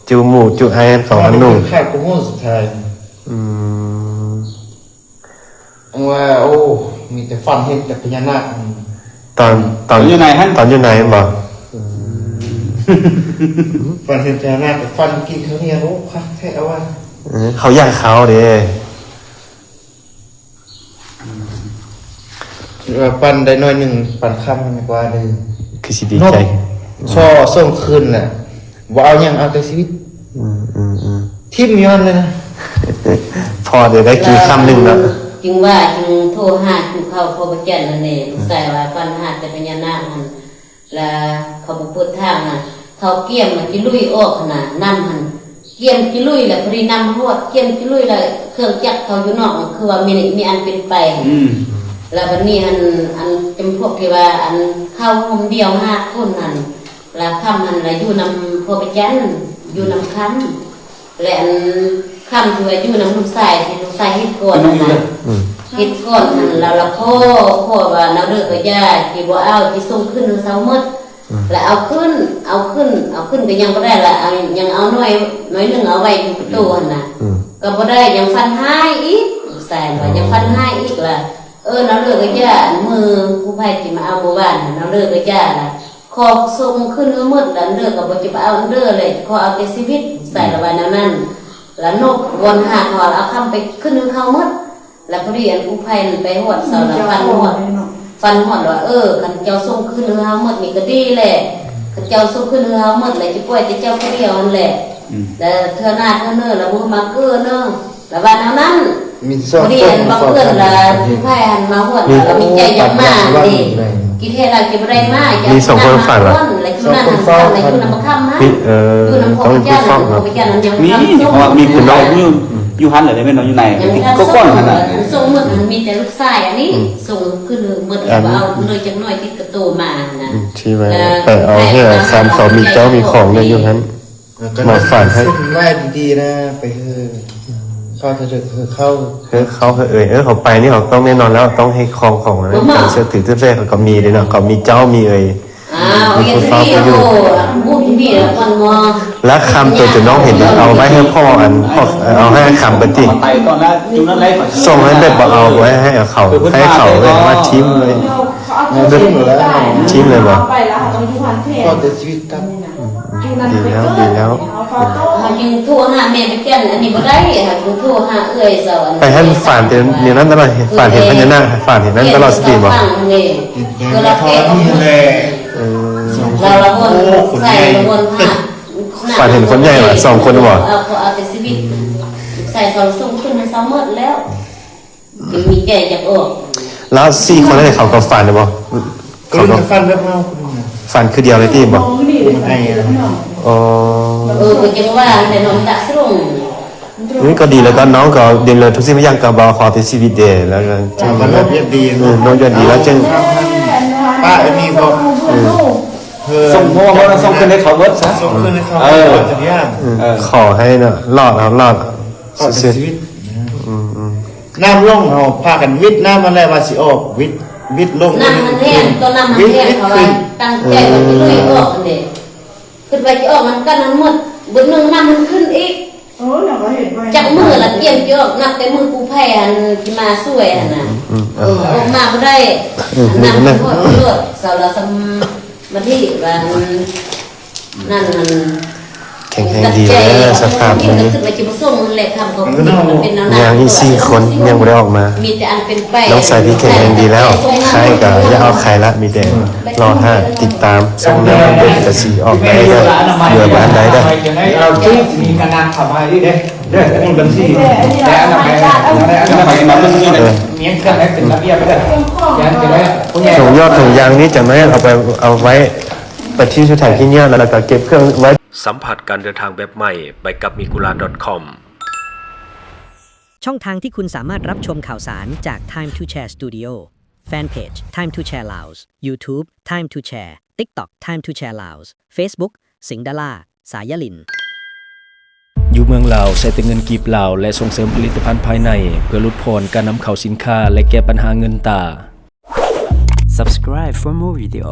ຈູໝູ ຈູໄອເຂົາຫັ້ນນຸ່ງ. ຂາດກູໂຮສຸດທ້າຍ. ອືມ. ຈັ່ງວ່າ ໂອ້ ມີແຕ່ຝັນເຫັນແຕ່ພະຍານາກ. ຕອນ ຕອນ ຕອນຢູ່ໃນຫັ້ນ ຕອນຢູ່ໃນແມ່ນບໍ່? ອືມ. ຝັນເຫັນພະຍານາກ ແຕ່ຝັນກິນເຂົ້າໜຽວ ໂອ້ ຄັກແທ້ວ່າ. ເອີ ເຂົາຢາກເຂົ້າເດ້. ອືມ ວ່າປັນໄດ້ໜ້ອຍໜຶ່ງ ປັນຄຳມັນກວ່າເດີ ຄືຊິດີໃຈ. ຂໍສົ່ງຄືນແຫຼະ ບໍ່ເອົາຫຍັງ ເອົາແຕ່ຊີວິດ. ອືມໆໆ ຖິ້ມຍ້ອນເລີຍນະ. ພໍໄດ້ ໄດ້ກິນຄຳໜຶ່ງເນາະ. ຈຶ່ງວ່າ ຈຶ່ງໂທຫາຈຸເຂົ້າພໍ່ພະຈັນນັ້ນແຫຼະ. ອືມ ລູກຊາຍວ່າ ຝັນຫາແຕ່ພະຍານາກຫັ້ນ ລະເຂົາບໍ່ເປີດທາງນະ ເຂົາກຽມມາຈິລຸຍອອກຫັ້ນນະ ນ້ຳຫັ້ນ ກຽມຈິລຸຍ ລະພໍດີນ້ຳຮອດ ກຽມຈິລຸຍ ລະເຄື່ອງຈັກເຂົາຢູ່ນອກ ຄືວ່າມີ ມີອັນເປັນໄປ. ອືມ ລະບັດນີ້ຫັ້ນ ອັນຈຳພວກທີ່ວ່າ ອັນເຂົ້າໂຮມດຽວຫ້າຄົນຫັ້ນ ລະຄ່ຳຫັ້ນລະຢູ່ນຳພໍ່ພະຈັນ ຢູ່ນຳຄ່ຳ. ແລະ ອັນຄ່ຳທີ່ວ່າຢູ່ນຳລູກຊາຍ ທີ່ລູກຊາຍເຮັດກ່ອນຫັ້ນນະ ອືມ ເຮັດກ່ອນຫັ້ນ ລາວລະຂໍ ຂໍວ່າແນວເລີກກໍຢ່າ ຊິບໍ່ເອົາ ຊິສົ່ງຄືນໃຫ້ເຊົາໝົດ. ອືມ ລະເອົາຂຶ້ນ ເອົາຂຶ້ນ ເອົາຂຶ້ນກໍຍັງບໍ່ໄດ້ລະ ເອົາ ຍັງເອົາໜ້ອຍ ໜ້ອຍໜຶ່ງເອົາໄວ້ຢູ່ປະຕູຫັ້ນນະ. ອືມ ກໍບໍ່ໄດ້ ຍັງຝັນຮ້າຍອີກ ແຊນວ່າ ອືມ ຍັງຝັນຮ້າຍອີກລະ. ເອີ ແນວເລີກກໍຢ່າ ມື້ຜູ້ໃຜຊິມາເອົາມື້ວານຫັ້ນ ແນວເລີກກໍຢ່າລະ ຂໍສົ່ງຄືນໃຫ້ໝົດ ອັນເດີກໍບໍ່ຈະເອົາອັນເດີແຫຼະ ຂໍເອົາແຕ່ຊີວິດ ໃສ່ລະວ່າແນວນັ້ນ. ລະນົບວອນຫາເຂົາ ເອົາຄຳໄປຄືນໃຫ້ເຂົາໝົດ. ລະພໍດີອັນກູ້ໄພນັ້ນໄປຮອດເຊົາ ລະຝັນຮອດ ຝັນຮອດວ່າ ເອີ ຄັນເຈົ້າສົ່ງຄືນໃຫ້ເຮົາໝົດນີ້ກໍດີແຫຼະ ຄັນເຈົ້າສົ່ງຄືນໃຫ້ເຮົາໝົດ ລະຈະປ່ອຍແຕ່ເຈົ້າຜູ້ດຽວຫັ້ນແຫຼະ. ອືມ ລະເທື່ອໜ້າເທື່ອເນີ ລະບໍ່ມາເກີເນີ ລະວ່າແນວນັ້ນ. ມີພໍດີອັນບັງເອີນລະ ຜູ້ໃຜຫັ້ນມາຮອດ ລະມີໃຈຢາກມາເດ້ ທີ່ແທ້ລະຈະບໍ່ໄດ້ມາ ມີສອງຄົນຝາກລະ ລະຢູ່ນຳບັກຄຳຫັ້ນ ເອີ ຢູ່ນຳພໍ່ພະຈັນ ພໍ່ພະຈັນນັ້ນຍັງມີ ເພາະວ່າມີຜູ້ນ້ອງຢູ່ ຢູ່ຫັ້ນແຫຼະແມ່ນບໍ່ ຢູ່ໃນກໍກ່ອນຫັ້ນນະ ສົ່ງໝົດຫັ້ນ ມີແຕ່ລູກຊາຍອັນນີ້ ອືມ ສົ່ງຄືນໝົດ ລະບໍ່ເອົາເລີຍຈັກໜ້ອຍ ຕິດກະໂຕມາຫັ້ນນະ. ອືມ ທີ່ວ່າໄປເອົາເຮືອຄຳເຂົາມີເຈົ້າມີຂອງໄດ້ຢູ່ຫັ້ນ ມາຝາກໃຫ້ ເຊັນໄວ້ດີໆນະ ໄປເຮີເຂົາ ເຮີເຂົາ ເຮີເຂົາ ເຮີເອີຍ ເອີ ເຂົາໄປນີ້ເຂົາຕ້ອງແນ່ນອນແລ້ວ ຕ້ອງໃຫ້ຄອງຂອງ ເຊື່ອຖືເຊື່ອແຟ ເຂົາກໍມີເດ້ເນາະ ເຂົາມີເຈົ້າມີເອີຍ ມີຜູ້ເຝົ້າຢູ່ ລະຄຳໂຕທີ່ນ້ອງເຫັນ ເອົາໄວ້ໃຫ້ພໍ່ ອັນ ເອົາໃຫ້ຄຳເພິ່ນຕິ ສົ່ງໃຫ້ແບບບໍ່ເອົາໄວ້ໃຫ້ເຂົາ ໃຫ້ເຂົາແບບວ່າຖິ້ມເລີຍ ຖິ້ມເລີຍບໍ່? ຂໍແຕ່ຊີວິດກັບ ອືມ ດີແລ້ວ ດີແລ້ວ ເຮົາຈຶ່ງໂທຫາແມ່ໄປແກ່ນ ອັນນີ້ບໍ່ໄດ້ ເຮົາຈຶ່ງໂທຫາເອື້ອຍເຈົ້າ ໄປຫັ້ນຝານແຕ່ແນວນັ້ນຕະຫຼອດ ຝານເຫັນພະຍານາກ ຝານເຫັນນັ້ນຕະຫຼອດສະຕິບໍ່? ເອີ ລາວລະວົນໃສ່ລະວົນ ຝານເຫັນຄົນໃຫຍ່ວ່າ ສອງຄົນບໍ່? ເອົາ ເຂົາເອົາແຕ່ຊີວິດ ໃສ່ເຂົາສົ່ງຂຶ້ນໃຫ້ເຂົາໝົດແລ້ວ ຈຶ່ງມີແກ່ຢາກອອກ ລະສີ່ຄົນນັ້ນເຂົາກໍຝັນໄດ້ບໍ່? ເຂົາກໍຝັນແບບເຮົາ ຝັນຄືດຽວເລີຍຕິບໍ່? ເອີ ກໍຈັ່ງວ່າແຫຼະ ນ້ອງຕາສະຫຼົງ ນີ້ກໍດີແລ້ວ ກໍນ້ອງກໍດີແລ້ວ ທຸກສິ່ງທຸກຢ່າງກໍບໍ່ຂໍຕິດຊີວິດເດ້ ແລ້ວກໍ ເອີ ນ້ອງຢູ່ດີແລ້ວຈຶ່ງ ປ້າອັນນີ້ບໍ່ ເອີ ສົ່ງ ເພາະວ່າເຮົາສົ່ງຄືນໃຫ້ເຂົາໝົດຊະ ສົ່ງຄືນໃຫ້ເຂົາໝົດທຸກຢ່າງ ເອີ ຂໍໃຫ້ເນາະ ລອດເອົາ ລອດ ເອົາແຕ່ຊີວິດ ອືມໆ ນ້ຳລົງ ເຮົາພາກັນວິດນ້ຳຫັ້ນແຫຼະວ່າຊິອອກ ວິດ ວິດລົງ ນ້ຳມັນແຫ້ງ ຕອນນ້ຳມັນແຫ້ງ ເຂົາວ່າຕັ້ງໃຈວ່າຊິລຸຍອອກຫັ້ນເດ້ ຄິດວ່າຊິອອກນຳກັນຫັ້ນໝົດ ບຶດໜຶ່ງນ້ຳມັນຂຶ້ນອີກ ໂອ້ ເຮົາກໍເຮັດໄວ້ ຈັກມື້ລະກຽມຊິອອກ ນັບແຕ່ມື້ກູ້ໄພຫັ້ນຊິມາຊ່ວຍຫັ້ນນະ ອືມໆ ເອີ ອອກມາບໍ່ໄດ້ ອືມ ນ້ຳມັນຮອດໂລດ ເຊົາລະສຳມາທິວ່າ ນັ້ນມັນ ແຂງແຮງດີແລ້ວ ສະພາບມື້ນີ້ ຍັງອີກສີ່ຄົນຍັງບໍ່ໄດ້ອອກມາ ມີແຕ່ອັນເປັນໄປ ນ້ອງຊາຍທີ່ແຂງແຮງດີແລ້ວ ໄຂ້ກໍຢ່າເອົາໄຂ້ລະ ມີແຕ່ລໍຖ້າຕິດຕາມ ສົ່ງແນວເບິ່ງກໍຊິອອກໄດ້ເດີ ເຫຼືອບໍ່ທັນໄດ້ເດີ ມີການນຳເຂົ້າມາອີກເດ້ ເດີ ບັນຊີ ແລະ ອະນາໄມ ອະນາໄມ ເອີ ມີເຄື່ອງໃຫ້ເປັນລະບຽບເດີ ຢ່າງຈະໄດ້ ຖົງຍອດຖົງຢາງນີ້ຈັ່ງໃດ ເອົາໄປ ເອົາໄວ້ ໄປທີ່ສະຖານທີ່ເນຍ ແລ້ວກໍເກັບເຄື່ອງໄວ້ ສຳຜັດການເດີນທາງແບບໃໝ່ ໄປກັບ Migura ດອດ ຄອມ. ช่องทางที่คุณสามารถรับชมข่าวสารจาก Time to Share Studio แฟนเพจ Time to Share Laos YouTube Time to Share TikTok Time to Share Laos Facebook สิงห์ดารา สายลิน อยู่เมืองลาวใช้แต่เงินกีบลาว และส่งเสริมผลิตภัณฑ์ภายใน เพื่อลดผ่อนการนำเข้าสินค้า และแก้ปัญหาเงินตรา Subscribe for more video.